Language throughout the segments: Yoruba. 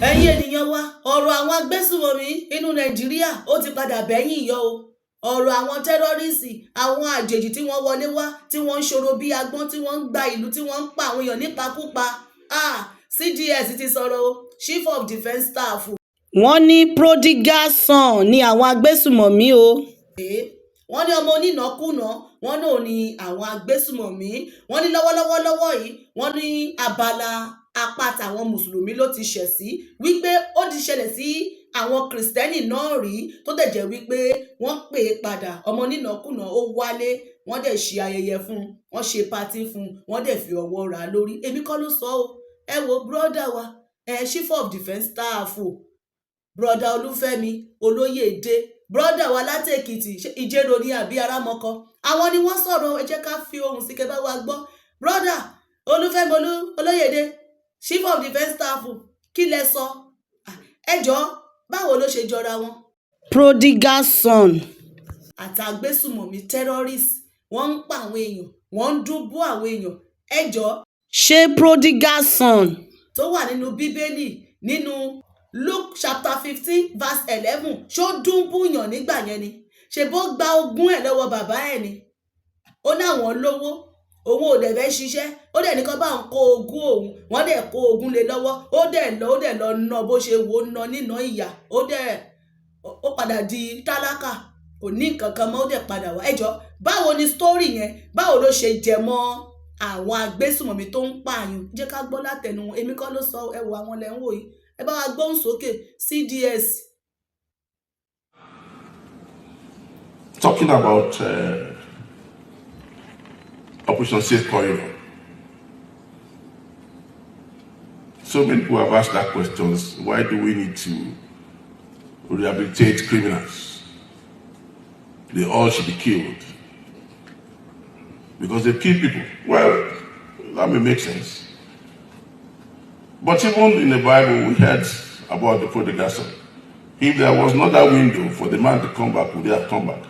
Ẹ̀yin ènìyàn wa, ọ̀rọ̀ àwọn agbésùnmọ̀mí inú Nàìjíríà, ó ti padà bẹ́yìn yọ o. Ọ̀rọ̀ àwọn terrorist, àwọn àjèjì tí wọ́n wọlé wá, tí wọ́n ń ṣòro bí agbọ́n, tí wọ́n ń gba ìlú, tí wọ́n ń pa àwọn èèyàn nípakúpa. Ah, CDS ti sọ̀rọ̀ o, Chief of Defence Staff. Wọ́n ní prodigal son ni àwọn agbésùnmọ̀mí o. Wọ́n ní ọmọ onínàkúnà wọ́n náà ní àwọn agbésùnmọ̀mí. Wọ́n ní lọ́wọ́lọ́wọ́ lọ́wọ́ yìí, wọ́n ní abala apá tàwọn mùsùlùmí ló ti ṣẹ̀ sí, wípé ó ti ṣẹlẹ̀ sí àwọn kìrìsìtẹ́nì náà rí, tó dẹ̀ jẹ́ wípé wọ́n pè é padà. Ọmọ onínàkúnà ó wálé, wọ́n dẹ̀ ṣe ayẹyẹ fún un, wọ́n ṣe party fún un, wọ́n dẹ̀ fi ọwọ́ rà á lórí. Èmi kọ́ ló sọ ọ́. Ẹ wo brother wa ẹ, Chief of Defence Staff, brother Olúfẹ́mi Olóyèdè, brother wa láti Èkìtì, Ìjẹ̀rò ní àbí Arámọkọ, àwọn ni wọ́n sọ̀rọ̀. Ẹ jẹ́ ká fi ohùn sí kẹ́ bá wa gbọ́. Brother Olúfẹ́mi Olóyèdè, Chief of Defence Staff, kí lẹ sọ? Ẹ jọ, báwo ló ṣe jọra wọn? Prodigal son àtàgbésùmọ̀mí, terrorist, wọ́n ń pa àwọn èèyàn, wọ́n ń dúnbú àwọn èèyàn. Ẹ jọ, ṣé prodigal son tó wà nínú Bíbélì, nínú Luke chapter 15 verse 11, ṣó dúnbúyàn nígbà yẹn ni? Ṣe bó gba ogún ẹ̀ lọ́wọ́ bàbá ẹ̀ ni? Ó náwọn lówó, òun ò dẹ̀ fẹ́ ṣiṣẹ́, ó dẹ̀ ní kó bá ń kó ogún òun. Wọ́n dẹ̀ kó ogún lé lọ́wọ́, ó dẹ̀ lọ, ó dẹ̀ lọ ná bó ṣe wò ó ná nínà ìyà, ó dẹ̀ ó padà di tálákà, kò ní nǹkan kan mọ́, ó dẹ̀ padà wá. Ẹ jọ, báwo ni story yẹn, báwo ló ṣe jẹ mọ́ àwọn agbésùmọ̀mí tó ń pààyàn? Jẹ́ ká gbọ́ látẹnu wọn. Èmi kọ́ ló sọ. Ẹ wo àwọn lẹ́ ń wò yìí, ẹ bá wa gbóhùn sókè, CDS. Talking about Operation Safe Corridor. So many people have asked that questions. Why do we need to rehabilitate criminals? They all should be killed because they kill people. Well, that may make sense. But even in the Bible, we heard about the prodigal son. If there was not that window for the man to come back, would he have come back?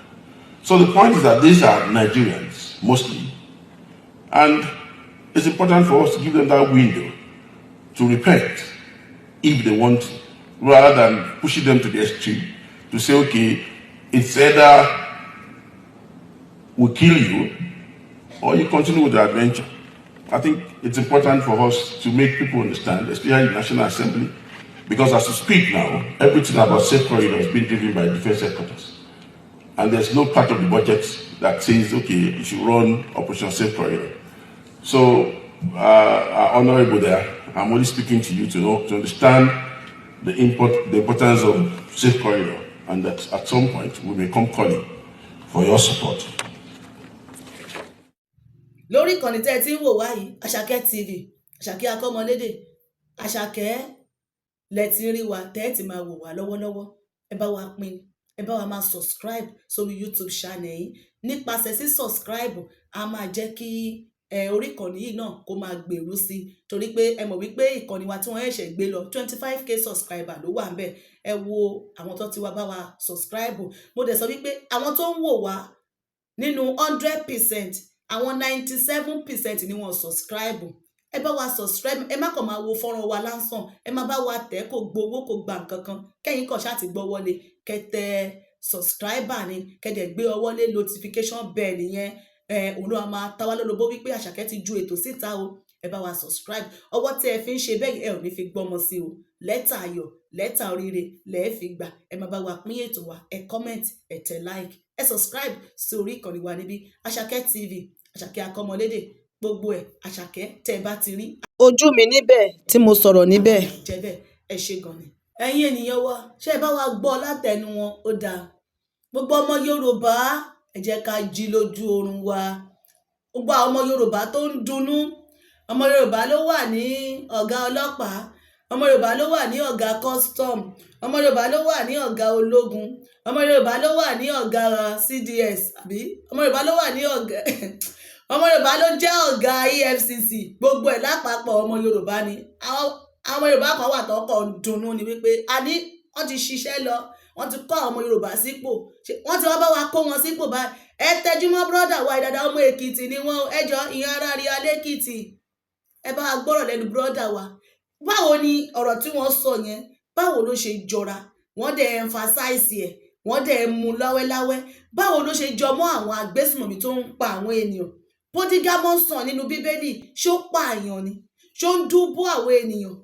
So the point is that these are Nigerians, mostly. And it's important for us to give them that window to repent if they want to, rather than pushing them to the extreme to say, "Okay, it's either we kill you or you continue with the adventure." I think it's important for us to make people understand, especially the National Assembly, because as we speak now, everything about safe corridor is being driven by defense headquarters. And there's no part of the budget that says, "Okay, you should run Operation Safe Corridor." So, Honorable there, I'm only speaking to you to know, to understand the importance of safe corridor, and that at some point we may come calling for your support. Lórí ìkànnì tẹ́ ẹ ti ń wò wá yìí, Àṣàkẹ́ TV, Àṣàkẹ́ Akọ́mọlédè, Àṣàkẹ́ lẹ ti rí wa tẹ́ ẹ ti máa wò wá lọ́wọ́lọ́wọ́. Ẹ bá wa pín, ẹ bá wa máa subscribe sórí YouTube channel yìí. Nípasẹ̀ sí subscribe, a máa jẹ́ kí ẹ orí ìkànnì yìí náà kó máa gbèrú sí i, torí pé ẹ mọ̀ wípé ìkànnì wa tí wọ́n ṣẹ̀ṣẹ̀ gbé lọ, 25K subscriber ló wà ńbẹ̀. Ẹ wo àwọn tó ti wá bá wa subscribe. Mo dẹ̀ sọ wípé àwọn tó ń wò wá nínú 100%, àwọn 97% ni wọ́n subscribe. Ẹ bá wa subscribe. Ẹ má kàn máa wo fọ́nrán wa lásán, ẹ má bá wa tẹ̀. Kò gbowó, kò gba nǹkan kan. Kẹ́yìn kàn ṣáà ti gbọ́ wọlé, kẹtẹ subscriber ni, kẹ́dẹ̀ gbé ọwọ́ lé notification bell yẹn. Ẹ òun ló máa ta wá lólobó wípé Àṣàkẹ́ ti ju ètò síta o. Ẹ bá wa subscribe. Ọwọ́ tí ẹ fi ń ṣe bẹ́ẹ̀, ẹ ò ní fi gbọ́mọ sí o. Lẹ́tà ayọ̀, lẹ́tà oríire lẹ́ẹ̀ fi gbà. Ẹ máa bá wa pín ètò wa, ẹ comment, ẹ tẹ like, ẹ subscribe sí orí ìkànnì wa níbí, Àṣàkẹ́ TV, Àṣàkẹ́ Akọ́mọlédè, gbogbo ẹ̀ Àṣàkẹ́ tẹ́ ẹ bá ti rí ojú mi níbẹ̀ tí mo sọ̀rọ̀ níbẹ̀ jẹ́ bẹ́ẹ̀. Ẹ ṣe gan ni. Ẹ̀yin ènìyàn wa, ṣé ẹ bá wa gbọ́ látẹnu wọn? Ó dáa. Gbogbo ọmọ Yorùbá, ẹ jẹ́ ká jí lójú oorun wa. Gbogbo àwọn ọmọ Yorùbá tó ń dunnú, ọmọ Yorùbá ló wà ní ọ̀gá ọlọ́pàá, ọmọ Yorùbá ló wà ní ọ̀gá custom, ọmọ Yorùbá ló wà ní ọ̀gá ológun, ọmọ Yorùbá ló wà ní ọ̀gá CDS, àbí ọmọ Yorùbá ló wà ní ọ̀gá, ọmọ Yorùbá ló jẹ́ ọ̀gá EFCC. Gbogbo ẹ̀ lápapọ̀, ọmọ Yorùbá ni. Àwọn ọmọ Yorùbá kan wà tọkọ̀ ń dunnú ni wípé a ní wọ́n ti ṣiṣẹ́ lọ, wọ́n ti kọ́ àwọn ọmọ Yorùbá sípò, wọ́n ti wá bá wa kó wọn sípò báyìí. Ẹ tẹjúmọ́ brother wa dáadáa, ọmọ Èkìtì ni wọ́n. Ẹ jọ, ìyẹn ará rí alẹ́kìtì, ẹ bá wa gbọ́rọ̀ lẹ́nu brother wa. Báwo ni ọ̀rọ̀ tí wọ́n sọ yẹn, báwo ló ṣe jọra? Wọ́n dẹ̀ emphasize ẹ̀, wọ́n dẹ̀ mú láwẹ́láwẹ́. Báwo ló ṣe jọ mọ́ àwọn agbésùmọ̀mí tó ń pa àwọn ènìyàn? Prodigal son nínú Bíbélì, ṣó pààyàn ni? Ṣó ń dúbú àwọn ènìyàn?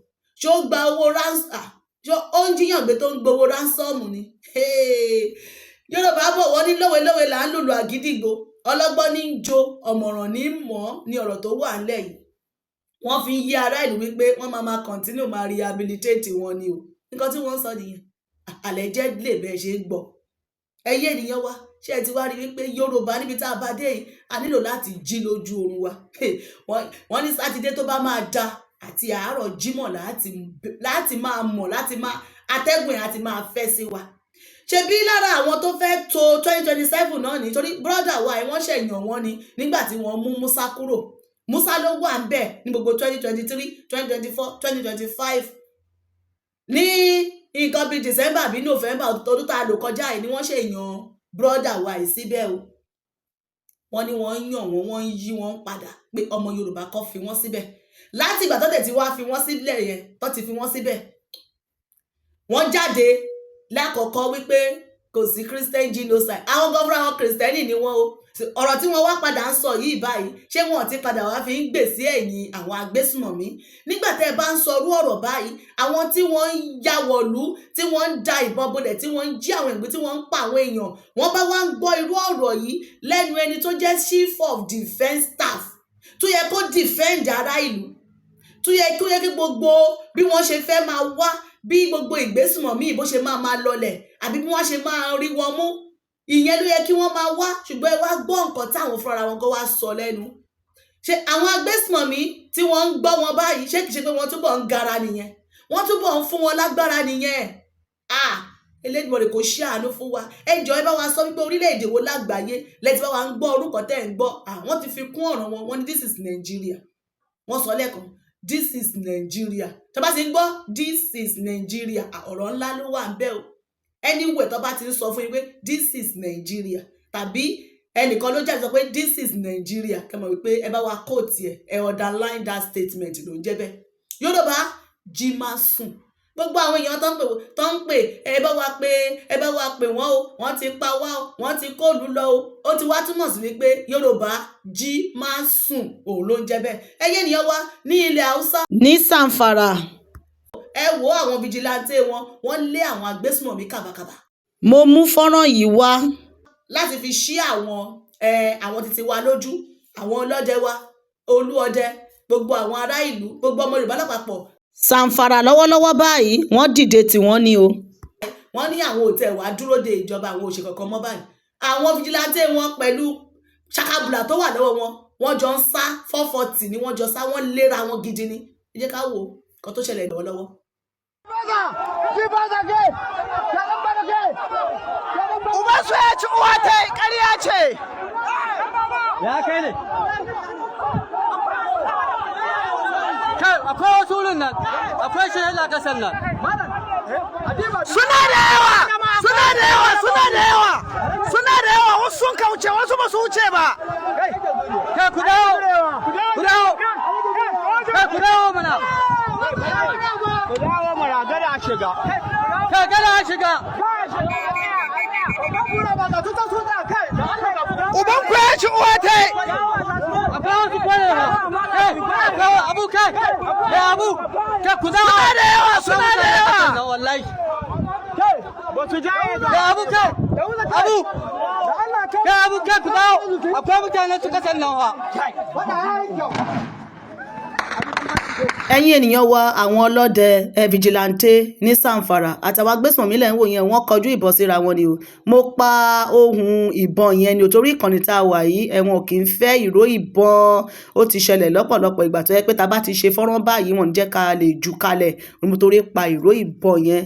Ṣó ń gba owó ransom? Ṣó ó ń jíyàn gbé tó ń gbowó ransom ni? Yorùbá bọ̀, wọ́n ní lówelówe là ń lùlù àgídìgbò, ọlọ́gbọ́n ní ń jó, ọ̀mọ̀ràn ní mọ̀ ní ọ̀rọ̀ tó wà ńlẹ̀ yìí. Wọ́n fi ń yí ará ìlú wípé wọ́n máa máa continue máa rehabilitate wọn ni o. Nǹkan tí wọ́n ń sọ nìyẹn. Allegedly, bẹ́ẹ̀ ṣe ń gbọ́. Ẹyẹ ènìyàn wa, ṣé ẹ ti wá rí wípé Yorùbá, níbi tá a bá dé yìí, a nílò láti jí lójú oorun wa? Wọ́n ní Sátidé tó bá máa da àti àárọ̀ Jímọ̀ láti máa mọ̀, láti máa atẹ́gùn ẹ̀ àti máa fẹ́ sí wa. Ṣebí lára àwọn tó fẹ́ tó 2027 náà ní, torí brother wa ẹ̀, wọ́n ṣẹ̀yàn wọ́n ni nígbà tí wọ́n mú Musa kúrò. Musa ló wà ń bẹ̀ ní gbogbo 2023, 2024, 2025. Ní nǹkan bíi December bí November ọdún tá a lò kọjá yìí ni wọ́n ṣèyàn brother wa yìí síbẹ̀ o. Wọ́n ní wọ́n ń yàn wọ́n, wọ́n ń yí wọ́n padà pé ọmọ Yorùbá kọ́ fi wọ́n síbẹ̀. Láti ìgbà tó tẹ̀ tí wá fi wọ́n sílẹ̀ yẹn, tó ti fi wọ́n síbẹ̀, wọ́n jáde lákọ̀ọ́kọ́ wípé kò sí Christian genocide. Àwọn gan fúnra wọn, Christian ni wọ́n o. Ọ̀rọ̀ tí wọ́n wá padà ń sọ yìí báyìí, ṣé wọn ti padà wá fi ń gbè sí ẹ̀yìn àwọn agbésùmọ̀mí? Nígbà tẹ́ ẹ bá ń sọ irú ọ̀rọ̀ báyìí, àwọn tí wọ́n ń ya wọ̀lú, tí wọ́n ń da ìbọn bolẹ̀, tí wọ́n ń jí àwọn ìgbé, tí wọ́n ń pa àwọn èèyàn, wọ́n bá wá ń gbọ́ irú ọ̀rọ̀ yìí lẹ́nu ẹni tó jẹ́ chief of defence staff, tó yẹ kó defend ará ìlú, tó yẹ kí gbogbo bí wọ́n ṣe fẹ́ máa wá, bí gbogbo ìgbésùmọ̀mí bó ṣe máa máa lọlẹ̀, àbí bí wọ́n ṣe máa rí wọn mú, ìyẹn ló yẹ kí wọ́n máa wá. Ṣùgbọ́n ẹ wá gbọ́ nǹkan táwọn fúnra wọn kó wá sọ lẹ́nu. Ṣe àwọn agbésùmọ̀mí tí wọ́n ń gbọ́ wọn báyìí, ṣé kìí ṣe pé wọ́n túbọ̀ ń gara nìyẹn? Wọ́n túbọ̀ ń fún wọn lágbára nìyẹn. Ah, Elédùmarè kò ṣe àánú fún wa. Ẹ jọ̀ọ́, ẹ bá wa sọ wípé orílẹ̀-èdè wo lágbàáyé lẹ́tí bá wa ń gbọ́ orúkọ tẹ́ ẹ̀ ń gbọ́? Àwọn ti fi kún ọ̀rọ̀ wọn, wọ́n ní "This is Nigeria." Wọ́n sọ lẹ́ẹ̀kan, "This is Nigeria." Tó bá ti ń gbọ́ "This is Nigeria", ọ̀rọ̀ ńlá ló wà ń bẹ̀ o. Anywhere tó bá ti ń sọ fún yín pé "This is Nigeria", tàbí ẹnìkan ló jáde sọ pé "This is Nigeria", kẹ́ mọ̀ wípé ẹ bá wa quote ẹ, ẹ underline that statement ló ń jẹ́ bẹ́ẹ̀. Yorùbá, jí má sùn. Gbogbo àwọn èèyàn tó ń pè, ẹ bá wa pé, ẹ bá wa pè wọ́n o, wọ́n ti pa wá o, wọ́n ti kóòlù lọ o. Ó ti wá túmọ̀ sí wípé Yorùbá, jí má sùn, òun ló ń jẹ́ bẹ́ẹ̀. Ẹyẹ ènìyàn wa, ní ilẹ̀ Haúsá, ní Zamfara, ẹ wo àwọn vigilante wọn, wọ́n lé àwọn agbésùmọ̀mí kàbàkàbà. Mo mú fọ́nrán yìí wá láti fi ṣí àwọn títí wa lójú, àwọn ọlọ́dẹ wa, olú ọdẹ, gbogbo àwọn ará ìlú, gbogbo ọmọ Yorùbá lápapọ̀. Zamfara lọ́wọ́lọ́wọ́ báyìí, wọ́n dìde tí wọ́n ní o. Wọ́n ní àwọn ò tẹ̀ wá dúró de ìjọba, àwọn òṣè kankan mọ́ báyìí. Àwọn vigilante wọn pẹ̀lú ṣakabula tó wà lọ́wọ́ wọn, wọ́n jọ ń sá 440 ni wọ́n jọ sá, wọ́n léra wọn gidi ni. Ẹ jẹ́ ká wo nǹkan tó ṣẹlẹ̀ lọ́wọ́lọ́wọ́. Ubansu ya ci uwa ta, ƙarya ce. Ya kai ne? Kai, akwai wasu wurin nan, akwai shi yana kasan nan. Suna da yawa, suna da yawa, suna da yawa, suna da yawa, wasu sun kauce, wasu ba su wuce ba. Kai, ku dawo, ku dawo, kai, ku dawo mana. Ku dawo mana, gada a shiga. Kai, gada a shiga. Uban ku ya ci uwa ta. Akwai wasu kwaye ha. Kai, akwai abu, kai, kai, abu, kai, ku dawo. Suna da yawa, suna da yawa. Wallahi. Ba su jaye. Kai, abu, kai, abu, kai, abu, kai, ku dawo. Akwai mutane su kasan nan ha. Ẹ̀yin ènìyàn wa, àwọn ọlọ́dẹ vigilante ní Zamfara àtàwọn agbésùnmọ̀mí lẹ́ ń wò yẹn, wọ́n kọjú ìbọn síra wọn ni o. Mo pa ohùn ìbọn yẹn ni o, torí ìkànnì tá a wà yìí, ẹ̀wọ̀n kì í fẹ́ ìró ìbọn. Ó ti ṣẹlẹ̀ lọ́pọ̀lọpọ̀ ìgbà tó yẹ pé tá a bá ti ṣe fọ́nrán báyìí, wọ́n ní jẹ́ ká lè jù kalẹ̀ nítorí pa ìró ìbọn yẹn.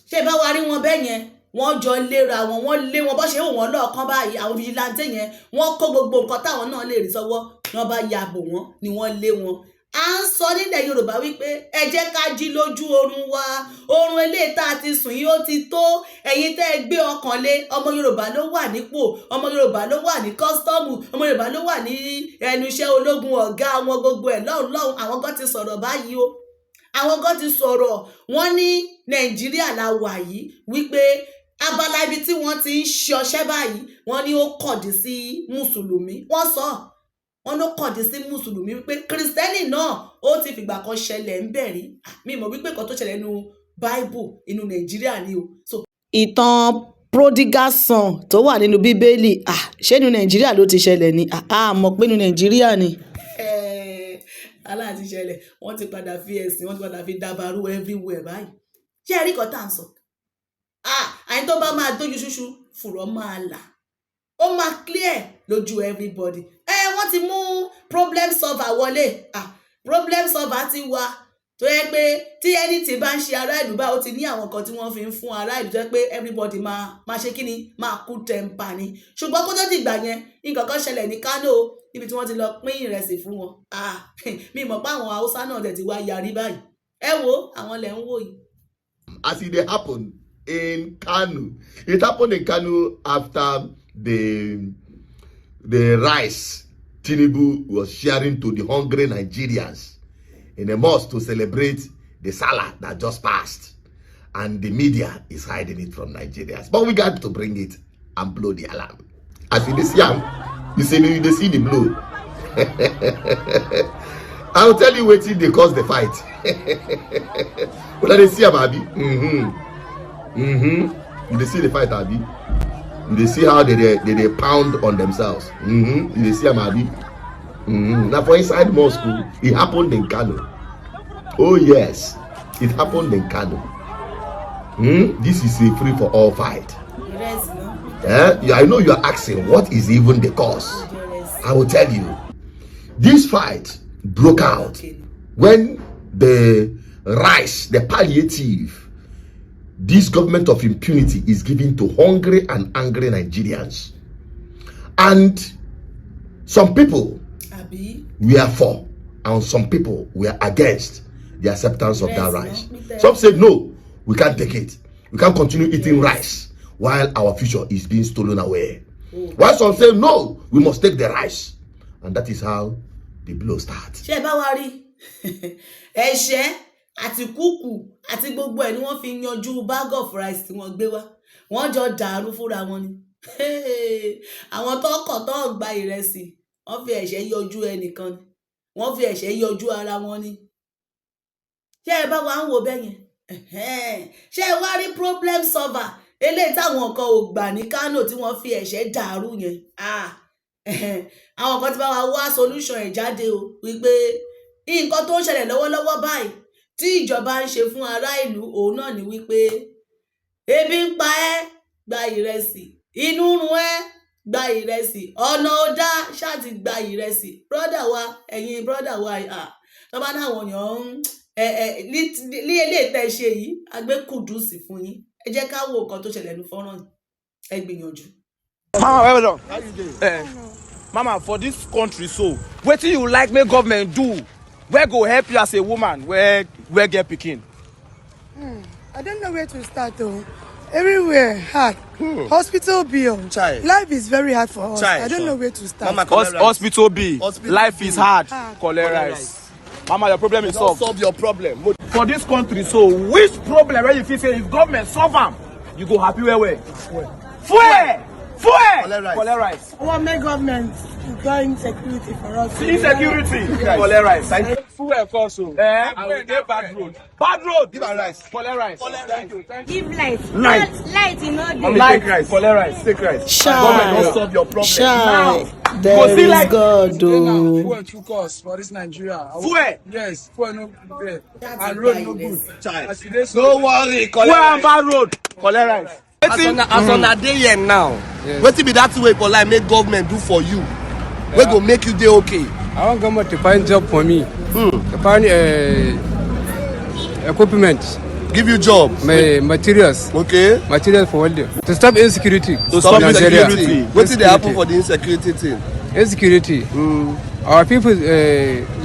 Ṣé bá wa rí wọn bẹ́ẹ̀ yẹn, wọ́n jọ léra wọn, wọ́n lé wọn bó ṣe wò wọ́n lọ́ọ̀kan báyìí. Àwọn vigilante yẹn, wọ́n kó gbogbo nǹkan táwọn náà lè rí sọ́wọ́, ni wọ́n bá ya bò wọ́n, ni wọ́n lé wọn. À ń sọ nílẹ̀ Yorùbá wípé ẹ jẹ́ ká jí lójú oorun wa. Oorun eléyìí tá a ti sùn yìí, ó ti tó. Ẹ̀yin tẹ́ ẹ gbé ọkàn lé ọmọ Yorùbá ló wà nípò, ọmọ Yorùbá ló wà ní custom, ọmọ Yorùbá ló wà ní ẹnu iṣẹ́ ológun, ọ̀gá wọn gbogbo ẹ̀ lọ́hùn lọ́hùn. Àwọn kan ti sọ̀rọ̀ báyìí o, àwọn kan ti sọ̀rọ̀. Wọ́n ní Nàìjíríà la wà yìí, wípé abala ibi tí wọ́n ti ń ṣe ọṣẹ́ báyìí, wọ́n ní ó kọ̀dí sí mùsùlùmí. Wọ́n sọ wọ́n ló kọ̀dí sí mùsùlùmí, wípé Christian náà ó ti fìgbà kan ṣẹlẹ̀ ń bẹ̀ rí. Mi mọ̀ wípé kan tó ṣẹlẹ̀ nínú Bible, inú Nàìjíríà ni o. So ìtàn prodigal son tó wà nínú Bíbélì, ah, ṣé inú Nàìjíríà ló ti ṣẹlẹ̀ ni? A mọ̀ pé inú Nàìjíríà ni aláàtí ṣẹlẹ̀. Wọ́n ti padà fi ẹ̀sìn, wọ́n ti padà fi dabarú everywhere báyìí. Ṣé ẹ rí kan tá à ń sọ? Ah, àyìn tó bá máa dójú ṣúṣú fùrọ̀ máa là, ó máa clear lójú everybody. Ẹ wọ́n ti mú problem solver wọlé. Ah, problem solver ti wà tó yẹ pé tí anything bá ń ṣe ará ìlú báyìí, ó ti ní àwọn kan tí wọ́n fi ń fún ará ìlú tó yẹ pé everybody máa ṣe kí ni, máa kú temper ni. Ṣùgbọ́n kó tó dìgbà yẹn, nǹkan kan ṣẹlẹ̀ ní Kánò níbi tí wọ́n ti lọ pín ìrẹsì fún wọn. Ah, mi mọ̀ pé àwọn Haúsá náà dẹ̀ ti wá yarí báyìí. Ẹ wo àwọn lẹ̀ ń wò yìí. As e dey happen in Kano. It happened in Kano after the rice Tinubu was sharing to the hungry Nigerians in a mosque to celebrate the Sallah that just passed. And the media is hiding it from Nigerians. But we got to bring it and blow the alarm. As you dey see am, you see, you dey see the blow. I will tell you wetin dey cause the fight. Una dey see am, abi? You dey see the fight, abi? You dey see how they dey pound on themselves. You dey see am, abi? Na for inside mosque o. E happened in Kano. Oh yes, it happened in Kano. This is a free for all fight. Ìrẹsì náà. Eh? I know you are asking, what is even the cause? Ìrẹsì. I will tell you. This fight broke out when the rice, the palliative, this government of impunity is giving to hungry and angry Nigerians. And some people Àbí? were for, and some people were against the acceptance of that Yes, rice. no, me tell. Some said, no, we can't take it. We can't continue eating rice while our future is being stolen away. While some say, no, we must take the rice. And that is how the blow starts. Ṣé ẹ bá wa rí ẹ̀ṣẹ́ àti kúkù àti gbogbo ẹ̀ ni wọ́n fi yanjú bag of rice tí wọ́n gbé wá? Wọ́n jọ dàrú fúnra wọn ni. Àwọn tó kọ̀ tó gba ìrẹsì, wọ́n fi ẹ̀ṣẹ́ yọjú ẹnìkan ni, wọ́n fi ẹ̀ṣẹ́ yọjú ara wọn ni. Ṣé ẹ bá wa ń wo bẹ́ẹ̀ yẹn? Ṣé ẹ wá rí problem solver eléyìí táwọn kan ò gbà ní Kánò tí wọ́n fi ẹ̀ṣẹ́ dàrú yẹn? Ah, àwọn kan ti bá wa wá solution ẹ̀ jáde o, wípé nǹkan tó ń ṣẹlẹ̀ lọ́wọ́lọ́wọ́ báyìí tí ìjọba ń ṣe fún ará ìlú, òun náà ni wípé ebi ń pa ẹ́, gba ìrẹsì; inú run ẹ́, gba ìrẹsì; ọ̀nà ọ̀dá ṣáà ti gba ìrẹsì. Brother wa, ẹ̀yin brother wa, tó bá náwọn èèyàn ń ẹ ẹ ní eléyìí tẹ́ ẹ ṣe yìí, a gbé kudos fún yín. Ẹ jẹ́ ká wo nǹkan tó ṣẹlẹ̀ ní fọ́nrán yìí. Ẹ gbìyànjú. Mama, well done. Eh, mama, for this country so, wetin you like make government do wey go help you as a woman wey get pikin? I don't know where to start though. Everywhere hard. Hospital bill. Chai. Life is very hard for us. Chai. I don't know where to start. Mama, collect rice. Hospital bill, Hospital life is bill. hard, Hard. collect rice. Mama, your problem is Don solved. solve your problem. For this country so, which problem wey you feel say if government solve am, you go happy well well? Fuel! Fuel! Collect rice. Collect rice. I want my government to join security for us. Insecurity. Collect rice. Thank you. Fuel cost o. Eh? And we dey bad road. Bad road. Give am rice. Collect rice. Thank you. Thank you. Give light. Light. Light e no dey. Mommy, take rice. Collect rice. Take rice. Chai. Government don solve your problem. Chai, Go there see is light. God Now o. fuel too cost for this Nigeria. Fuel. Yes, fuel no there. That's And road a no good. Chai. As e dey so. No worry, collect Fuel and rice. bad road. Collect rice. As una dey here now, wetin be that thing wey you for like make government do for you wey go make you dey okay? I want government to find job for me. To find equipment, Give you job. my materials, materials for welding. To stop insecurity. To stop in Nigeria. insecurity. Wetin dey happen for the insecurity thing? Insecurity. Our people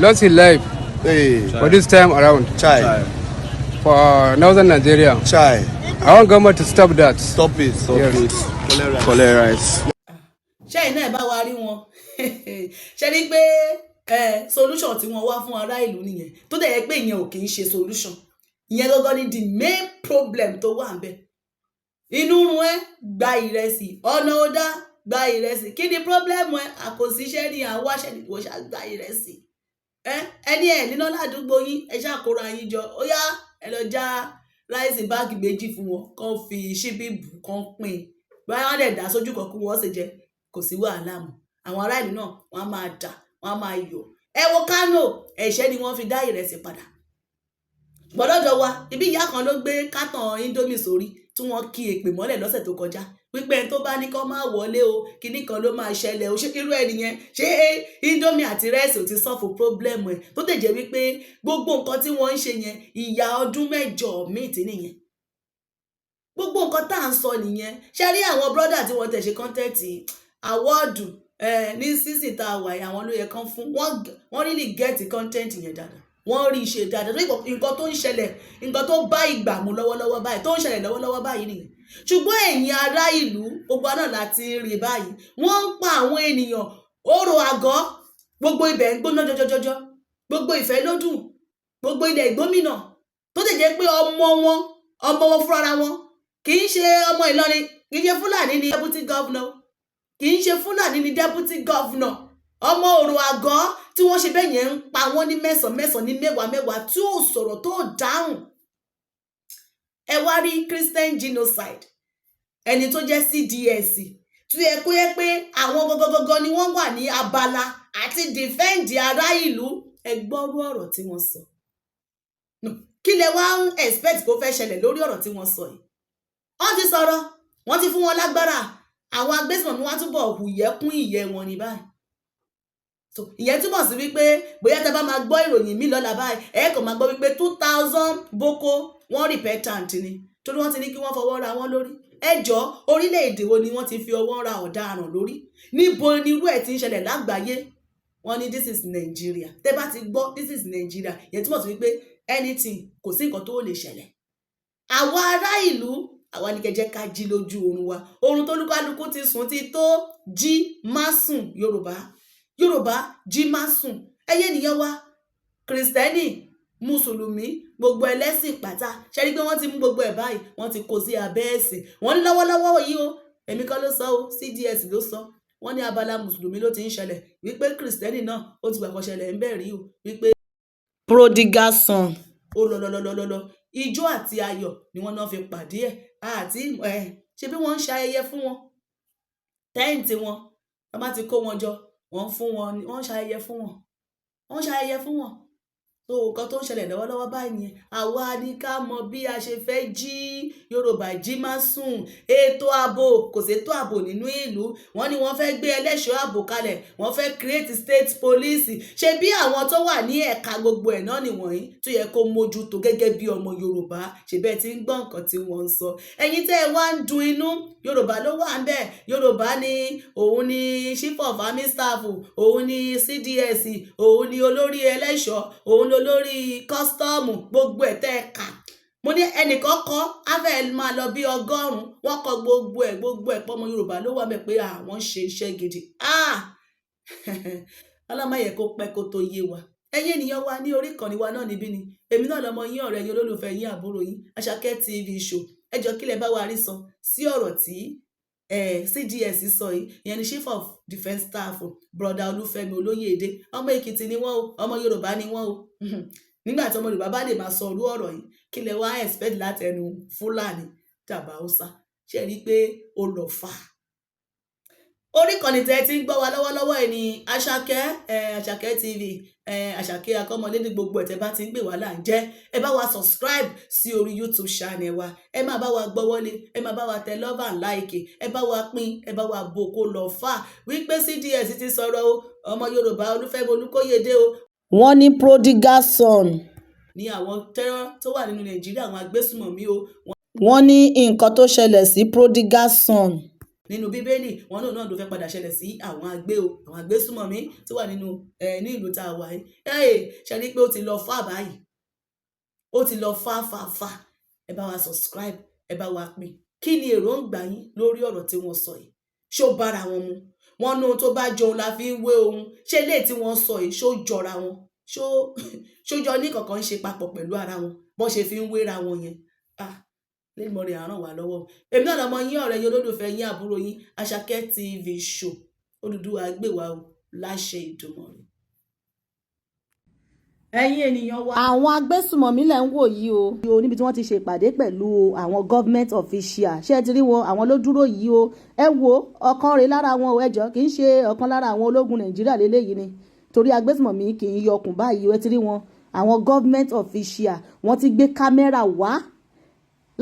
lost in life. Hey. For this time around. Chai. For northern Nigeria. Chai. I want government to stop that. Stop it. Stop Yes. it. Collect rice. Ṣẹ́yìn náà bá wa rí wọn, ṣe ni pé solution tí wọ́n wá fún ará ìlú nìyẹn, tó dẹ̀ yẹ pé ìyẹn ò kì í ṣe solution. Ìyẹn gangan ni the main problem tó wà ń bẹ̀. Inú run ẹ, gba ìrẹsì. Ọ̀nà ọ̀dá, gba ìrẹsì. Kí ni problem ẹ? Àkòsíṣẹ́ ni àwọn aṣẹ́ ni wọ́n ṣá gba ìrẹsì. Ẹ ẹni ẹ níná ládùúgbò yín, ẹ ṣàkóra yín jọ, ó yá, ẹ lọ já rice bag 2 fún wọn, kán fi ṣíbí bù, kán pín in báyọ̀, wọ́n dẹ̀ dá sójú kan kí wọ́n sì jẹ. Kò sí wàhálà mọ́. Àwọn ará ìlú náà, wọ́n á máa dà, wọ́n á máa yọ̀. Ẹ wo Kánò, ẹ̀ṣẹ́ ni wọ́n fi dá ìrẹsì padà gbọ́dọ̀dọ̀ wa. Ibi ìyá kan ló gbé carton Indomie sórí tí wọ́n kí èpè mọ́lẹ̀ lọ́sẹ̀ tó kọjá, wípé ẹni tó bá ní kó máa wọlé o, kinní kan ló máa ṣẹlẹ̀ o. Ṣé irú ẹni yẹn, ṣé Indomie àti rice ò ti solve problem ẹ̀? Tó tẹ̀ jẹ́ wípé gbogbo nǹkan tí wọ́n ń ṣe yẹn, ìyá ọdún 8 míì tí nìyẹn. Gbogbo nǹkan tá à ń sọ nìyẹn. Ṣe rí àwọn brother tí wọ́n tẹ̀ ṣe content award ní sísìn tá a wà yìí, àwọn ló yẹ kán fún wọ́n. Wọ́n really get content yẹn dáadáa, wọ́n rí i ṣe dáadáa, torí nǹkan tó ń ṣẹlẹ̀, nǹkan tó bá ìgbà mu lọ́wọ́lọ́wọ́ báyìí, tó ń ṣẹlẹ̀ lọ́wọ́lọ́wọ́ báyìí nìyẹn. Ṣùgbọ́n ẹ̀yin ará ìlú, gbogbo náà láti rí báyìí, wọ́n ń pa àwọn ènìyàn. Orò àgọ́, gbogbo ibẹ̀ ń gbóná jọjọjọjọ, gbogbo ìfẹ́ ló dùn, gbogbo ilẹ̀ ìgbómìnà, tó lè jẹ́ pé ọmọ wọn, ọmọ wọn fúnra wọn, kì í ṣe ọmọ Ìlọrin, kì í ṣe Fúlàní ní deputy governor, kì í ṣe Fúlàní ní deputy governor, ọmọ òrò àgọ́ tí wọ́n ṣe bẹ́ẹ̀ yẹn ń pa wọ́n ní mẹ́sàn-án mẹ́sàn-án, ní mẹ́wàá mẹ́wàá, tí ò sọ̀rọ̀ tó dáhùn. Ẹ wá rí Christian genocide. Ẹni tó jẹ́ CDS, tó yẹ kó yẹ pé àwọn gọgọgọgọ ni wọ́n wà ní abala àti defend ará ìlú, ẹ gbọ́rú ọ̀rọ̀ tí wọ́n sọ. Kí lẹ wá ń expect kó fẹ́ ṣẹlẹ̀ lórí ọ̀rọ̀ tí wọ́n sọ yìí? Wọ́n ti sọ̀rọ̀, wọ́n ti fún wọn lágbára. Àwọn agbésùnmọ̀mí wọ́n túbọ̀ hùyẹ́ kún ìyẹ́ wọn ní báyìí. So ìyẹn túmọ̀ sí wípé bóyá tẹ́ bá máa gbọ́ ìròyìn mi lọ́la báyìí, ẹ kàn máa gbọ́ wípé 2,000 boko wọ́n repentant ni, torí wọ́n ti ní kí wọ́n fọwọ́ ra wọn lórí. Ẹ jọ, orílẹ̀-èdè wo ni wọ́n ti fi ọwọ́ ra ọ̀daràn lórí? Níbo ni irú ẹ̀ ti ń ṣẹlẹ̀ lágbàáyé? Wọ́n ní this is Nigeria. Tẹ́ bá ti gbọ́ "this is Nigeria", ìyẹn túmọ̀ sí wípé anything, kò sí nǹkan tó lè ṣẹlẹ̀. Àwa ará ìlú, àwa ní kẹjẹ ká jí lójú oorun wa. Oorun tó lúkálukú ti sùn ti tó. Jí má sùn, Yorùbá, Yorùbá, jí má sùn. Ẹyẹ ènìyàn wa, Kristẹni, Mùsùlùmí, gbogbo ẹlẹ́sìn pátá, ṣe rí pé wọ́n ti mú gbogbo ẹ̀ báyìí, wọ́n ti kó sí abẹ́ ẹ̀sìn. Wọ́n ní lọ́wọ́lọ́wọ́ yìí o, èmi kọ́ ló sọ o, CDS ló sọ. Wọ́n ní abala Mùsùlùmí ló ti ń ṣẹlẹ̀, wípé Kristẹni náà ó ti gbà kan ṣẹlẹ̀ ń bẹ̀ rí o, wípé prodigal son ó lọ lọ lọ lọ lọ, ijó àti ayọ̀ ni wọ́n náà fi pàdé ẹ̀. Àti ẹ̀ ṣe bí wọ́n ń ṣe ayẹyẹ fún wọn, tent wọn, wọ́n bá ti kó wọn jọ, wọ́n fún wọn, wọ́n ń ṣe ayẹyẹ fún wọn, wọ́n ń ṣe ayẹyẹ fún wọn. So nǹkan tó ń ṣẹlẹ̀ lọ́wọ́lọ́wọ́ báyìí nìyẹn. Àwa ní ká mọ bí a ṣe fẹ́ jí. Yorùbá, jí má sùn. Ètò ààbò, kò sétò ààbò nínú ìlú. Wọ́n ní wọ́n fẹ́ gbé ẹlẹ́ṣọ́ ààbò kalẹ̀, wọ́n fẹ́ create state police. Ṣe bí àwọn tó wà ní ẹ̀ka gbogbo ẹ̀ náà nìwọ̀nyí tó yẹ kó mójútó gẹ́gẹ́ bí ọmọ Yorùbá? Ṣe bẹ́ẹ̀ tí ń gbọ́ nǹkan tí wọ́n ń sọ? Ẹ̀yin tẹ́ ẹ wá ń dun inú, Yorùbá ló wà ń bẹ̀. Yorùbá ni òun ni chief of army staff, òun ni CDS, òun ni olórí ẹlẹ́ṣọ́, òun ni olórí custom, gbogbo ẹ̀ tẹ́ ẹ kà. Mo ní ẹnìkan kọ́ afẹ́ máa lọ bí 100, wọ́n kọ gbogbo ẹ̀, gbogbo ẹ̀ pọ́mọ Yorùbá ló wà mẹ́ pé àwọn ṣe iṣẹ́ gidi. Ah, ọlọ́mọ yẹ kó pẹ́ kó tó yé wa. Ẹ̀yin ènìyàn wa ní orí ìkànnì wa náà níbí ni èmi náà lọmọ yín, ọ̀rẹ́ yín, olólùfẹ́ yín, àbúrò yín, Àṣàkẹ́ TV Show. Ẹ jọ, kílẹ̀ bá wa rí sọ sí ọ̀rọ̀ tí CDS sọ yìí? Ìyẹn ni Chief of Defence Staff, brother Olúfẹ́mi Olóyèdè. Ọmọ Èkìtì ni wọ́n o, ọmọ Yorùbá ni wọ́n o. Nígbà tí ọmọ Yorùbá bá lè máa sọ orú ọ̀rọ̀ yìí, kí lẹ wá expect láti ẹnu Fúlàní tàbí Haúsá? Ṣe rí i pé ó lọ fà á? Orí ìkànnì tẹ́ ti ń gbọ́ wa lọ́wọ́lọ́wọ́ ẹ̀ ní Àṣàkẹ́, Àṣàkẹ́ TV, Àṣàkẹ́ akọ́mọlédè. Gbogbo ẹ̀ tẹ́ bá ti ń gbè wá là ń jẹ́. Ẹ bá wa subscribe sí orí YouTube channel wa, ẹ máa bá wa gbọ́wọ́lé, ẹ máa bá wa tẹ love and like, ẹ bá wa pín, ẹ bá wa bò kó lọ fà wípé CDS ti sọ̀rọ̀ o, ọmọ Yorùbá Olúfẹ́mi Olúkóyèdé o. Wọ́n ní prodigal son ní àwọn terror tó wà nínú Nàìjíríà, àwọn agbésùmọ̀mí o. Wọ́n ní nǹkan tó ṣẹlẹ̀ sí prodigal son. Nínú Bíbélì wọn náà ló fẹ́ padà ṣẹlẹ̀ sí àwọn agbé o, àwọn agbésùmọ̀mí tí wà nínú ẹ ní ìlú tá a wà yìí. Ẹ ṣe rí pé ó ti lọ fà báyìí, ó ti lọ fà fà fà. Ẹ bá wa subscribe, ẹ bá wa pín. Kí ni èròǹgbà yín lórí ọ̀rọ̀ tí wọ́n sọ yìí? Ṣó bára wọn mu? Wọn ní ohun tó bá jọ ohun la fi ń wé ohun. Ṣé eléyìí tí wọ́n sọ yìí, ṣó jọra wọn? Ṣó jọ ní kankan ń ṣe papọ̀ pẹ̀lú ara wọn bọ́n ṣe fi ń wéra wọn yẹn? Ah, lẹ́mọ̀rẹ́ àràn wà lọ́wọ́. Èmi náà lọmọ yín, ọ̀rẹ́ yín, olólùfẹ́ yín, àbúrò yín, Àṣàkẹ́ TV Show. Odùduwà gbè wá o, láṣẹ Ìdùmarè. Ẹ̀yin ènìyàn wa, Àwọn agbésùmọ̀mí lẹ̀ ń wò yìí o, níbi tí wọ́n ti ṣe ìpàdé pẹ̀lú àwọn government official. Ṣé ẹ ti rí wọn? Àwọn ló dúró yìí o. Ẹ wo ọ̀kan rèé lára wọn o. Ẹjọ́, kì í ṣe ọ̀kan lára àwọn ológun Nàìjíríà lélẹ́yìí ni, torí agbésùmọ̀mí kì í yọkùn báyìí o. Ẹ ti rí wọn, àwọn government official, wọ́n ti gbé kámẹ́rà wá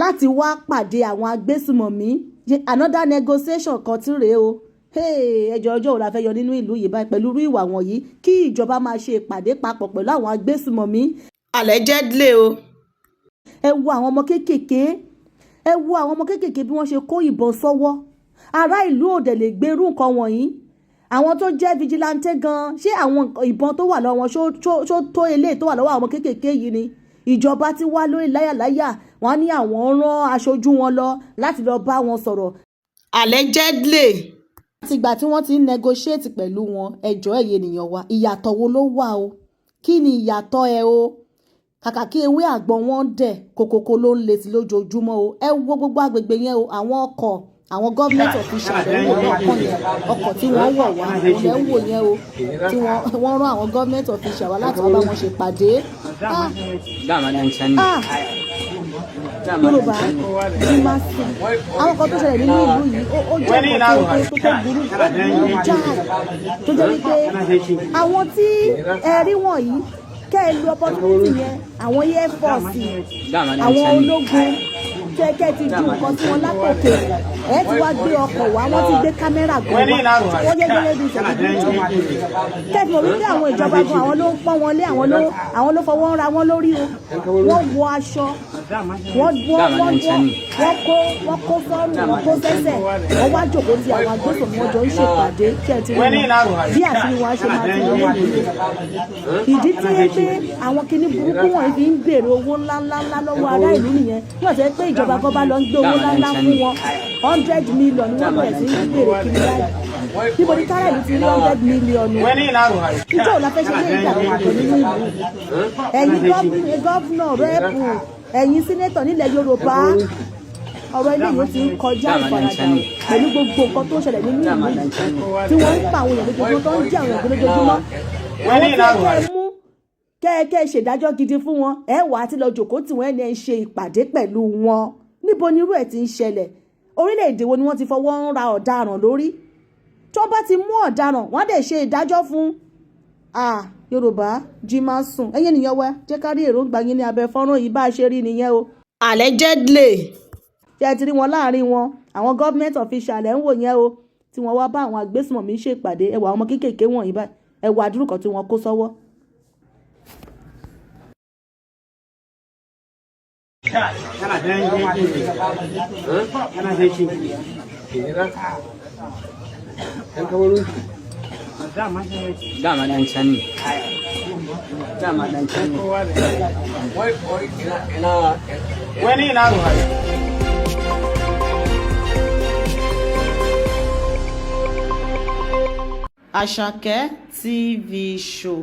láti wá pàdé àwọn agbésùmọ̀mí. Another negotiation kan tí rèé o. Ẹjọ́, ọjọ́ wo la fẹ́ yọ nínú ìlú yìí báyìí pẹ̀lú irú ìwà wọ̀nyí, kí ìjọba máa ṣe ìpàdé papọ̀ pẹ̀lú àwọn agbésùmọ̀mí? Allegedly o. Ẹ wo àwọn ọmọ kéékèèké, ẹ wo àwọn ọmọ kéékèèké bí wọ́n ṣe kó ìbọn sọ́wọ́. Ará ìlú ò dẹ̀ lè gbèrú nǹkan wọ̀nyí. Àwọn tó jẹ́ vigilante gan, ṣé àwọn ìbọn tó wà lọ́wọ́ wọn ṣó tó eléyìí tó wà lọ́wọ́ àwọn kéékèèké yìí ni? Ìjọba ti wá lórí láyàláyà, wọ́n ní àwọn rán aṣojú wọn lọ láti lọ bá wọn sọ̀rọ̀. Allegedly. Látìgbà tí wọ́n ti ń negotiate pẹ̀lú wọn, ẹjọ́, ẹ̀yẹ ènìyàn wa, ìyàtọ̀ wo ló wà o? Kí ni ìyàtọ̀ ẹ o? Kàkà kí ewé àgbọn wọn dẹ̀ kókókó ló ń le sí lójoojúmọ́ o. Ẹ wo gbogbo àgbègbè yẹn o. Àwọn ọkọ̀ àwọn government official lẹ́ ń wò lọ́ọ̀kan yẹn. Ọkọ̀ tí wọ́n wọ̀ wá òun lẹ́ ń wò yẹn o, tí wọ́n rán àwọn government official wá láti wá bá wọn ṣe pàdé. Ah, ah, Yorùbá ní máa sùn. Àwọn kan tó ṣẹlẹ̀ nínú ìlú yìí, ó jẹ́ nǹkan tó burú, ó burú jáì, tó jẹ́ wípé àwọn tí ẹ rí wọ̀nyí, kẹ́ ẹ lu opportunity yẹn, àwọn air force, àwọn ológun, kẹ́kẹ́ ti ju nǹkan tí wọ́n látòkè. Ẹ ti wá gbé ọkọ̀ wá, wọ́n ti gbé kámẹ́rà gan wá, wọ́n jẹ́ gẹ́gẹ́ bí celebrity. Kẹ́ẹ̀fì mọ̀ wípé àwọn ìjọba gan, àwọn ló ń pọ́n wọn lé, àwọn ló fọwọ́ ń ra wọn lórí o. Wọ́n wọ aṣọ, wọ́n kó sọ́rùn, wọ́n kó sẹ́sẹ̀, wọ́n wá jòkó ti àwọn agbésùnmọ̀, wọn jọ ń ṣèpàdé. Kí ẹ ti rí wọn bí àṣírí wọn ṣe máa ti lóye ìdí tí ó pé àwọn kinní burúkú wọ̀nyí fi ń béèrè owó ńláńláńlá lọ́wọ́ ará ìlú nìyẹn. Wọ́n sọ pé ìjọba kan bá lọ ń gbé owó ńláńlá fún wọn, 100 million ni wọ́n bẹ̀rẹ̀ sí ń béèrè kiri báyìí. Níbo ni kárà ìlú ti rí 100 million? Ìjọ ò la fẹ́ ṣe lé ìgbà àgbọ̀ nínú ìlú? Ẹ̀yin governor, rep, ẹ̀yin senator nílẹ̀ Yorùbá, ọ̀rọ̀ eléyìí ó ti ń kọjá ìfaradà o, pẹ̀lú gbogbo nǹkan tó ń ṣẹlẹ̀ nínú ìlú yìí, tí wọ́n ń pa àwọn èèyàn lójoojúmọ́, tó ń jí àwọn èèyàn lójoojúmọ́. Àwọn tí ẹ kẹ́ ẹ mú, kẹ́ ẹ ṣèdájọ́ gidi fún wọn, ẹ wà á ti lọ jòkó tí wọ́n, ẹni ẹ ń ṣe ìpàdé pẹ̀lú wọn. Níbo ni irú ẹ̀ ti ń ṣẹlẹ̀? Orílẹ̀-èdè wo ni wọ́n ti fọwọ́ ń ra ọ̀daràn lórí? Tó bá ti mú ọ̀daràn, wọ́n á dẹ̀ ṣe ìdájọ́ fún. Ah, Yorùbá jí máa sùn. Ẹ̀yin ènìyàn wa, jẹ́ ká rí èròǹgbà yín ní abẹ́ fọ́nrán yìí. Bá a ṣe rí nìyẹn o. Allegedly. Ṣé ẹ ti rí wọn láàrin wọn? Àwọn government official ẹ̀ ń wò yẹn o, tí wọ́n wá bá àwọn agbésùnmọ̀mí ṣèpàdé. Ẹwà àwọn ọmọ kéékèèké wọ̀nyí báyìí, ẹwà àdúrú kan tí wọ́n kó sọ́wọ́. Dama dan can ne. Dama dan can ne. Wani ina ruwa. Àṣàkẹ́ TV Show.